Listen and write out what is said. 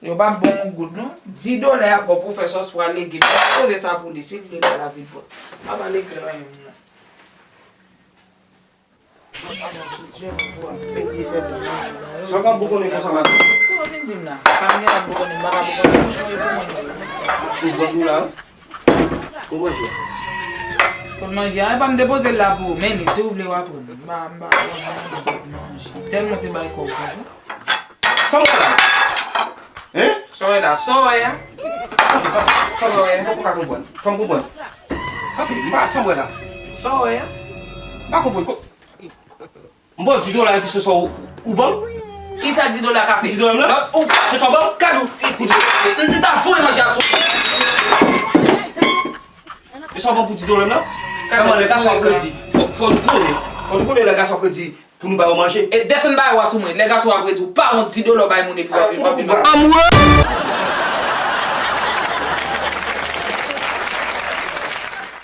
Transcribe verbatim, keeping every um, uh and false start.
Yo p ap ba w yon goud non. Dis dola y ap ba w pou w fè sòs pwa, legim. Poze sa pou li, si l vle la, l ap vin pran. Pa pale klè anyen moun nan. Sa w ka boukonnen konsa maten? Sa w vin di m la? Sa m gen la boukonnen, m pa ka boukonnen. Bouch mwen pou mwen. Ou pran kou la? Ou manje? Kot manje a? Epa m te poze l la pou ou, men li, si w vle w a pran. M pa, m pa, m pa manje. Tèlman te bay kòb konsa. Sa w wè la? Hein? Sa w wè la? Sa w wè a? Sa w wè a? M poko ka konprann. Fè m konprann. Papi, m pa, sa w wè la? Sa w wè a? M pa konprann. Ko-, m ba w dis dola epi se sa w, ou ban m? Kisa dis dola ka fè? Dis dola m nan? Lòt ou se sa w ban m? Kad ou fi pou dis dola. M ta voye manje a sou. E sa w ban m pou dis dola m nan? Sèlman lè gason ap redi. Fò, fò nou konnen. Fò nou konnen lè gason ap redi. Pou nou ba yo manje. E desann bagay w a sou mwen. Lè gason ap redi, ou pa wont dis dola w bay moun epi w ap, w ap vin manje. Anmwey!